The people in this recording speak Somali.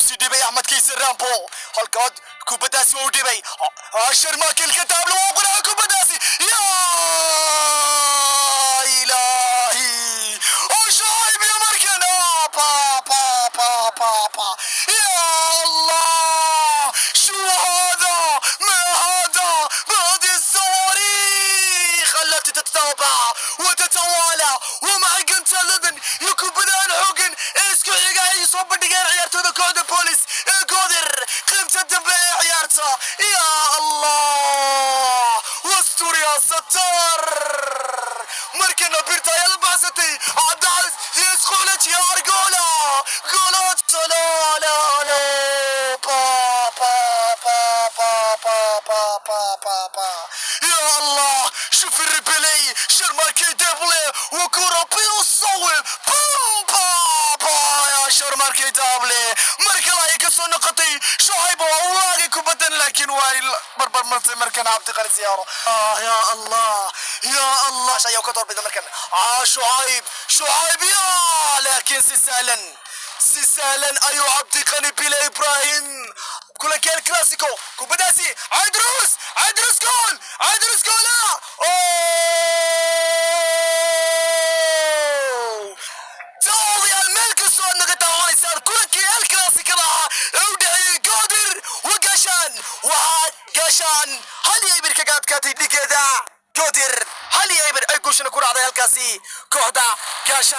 Usii dhibay Axmed Kiise Rambo. Halkaad kubaddaasi waa u dhibay Sharmaakilka Daable. Waa qoraa kubaddaasi. Ya ilaahi, oo Shucayb iyo markan pa pa pa pa pa. Ya Allah، شو هذا؟ ما هذا؟ ما هذه الصواريخ التي تتتابع وتتوالى ومع gantaaladan iyo kubadahan xooggan ee isku xiga ay soo bandhigeen ciyaartooyda kooxda Boolis ee Goodir qaybta dambe ee ciyaarta? Ya Allah، واستر يا ستار. Markana birta ayaa la baxsatay Cabdicas yesqulaj ya argola golat. لا لا لا، با با با با با با با با با. يا الله، شوف ال replay. شرماركي دبلي وكرة بيصوب، بوم، با با يا شرماركي دبلي. Markale ay ka soo noqotay Shucayb oo u laagay kubaddan, laakiin waa barbar martay markan Cabdiqani Siyaaro. Ah، يا الله، يا الله، ayaa ka doorbida markan. Ah، Shucayb، Shucayb ya, laakiin si sahlan, si sahlan ayuu Cabdiqani Bile Ibrahim. Kulanka El Clasico, kubaddaasi Cadrus، Cadrus gool، Cadrus goola. Oh، daawadayaal, meel kastoo aad naga daawanaysaan, kulankii El Clasicada ahaa ee u dhexeeyey Goodir wa Gaashaan, waxaa Gaashaan 1-0 kaga adkaatay dhigeeda Goodir. 1-0 ay guushana ku dhacday halkaasi kooxda Gaashaan.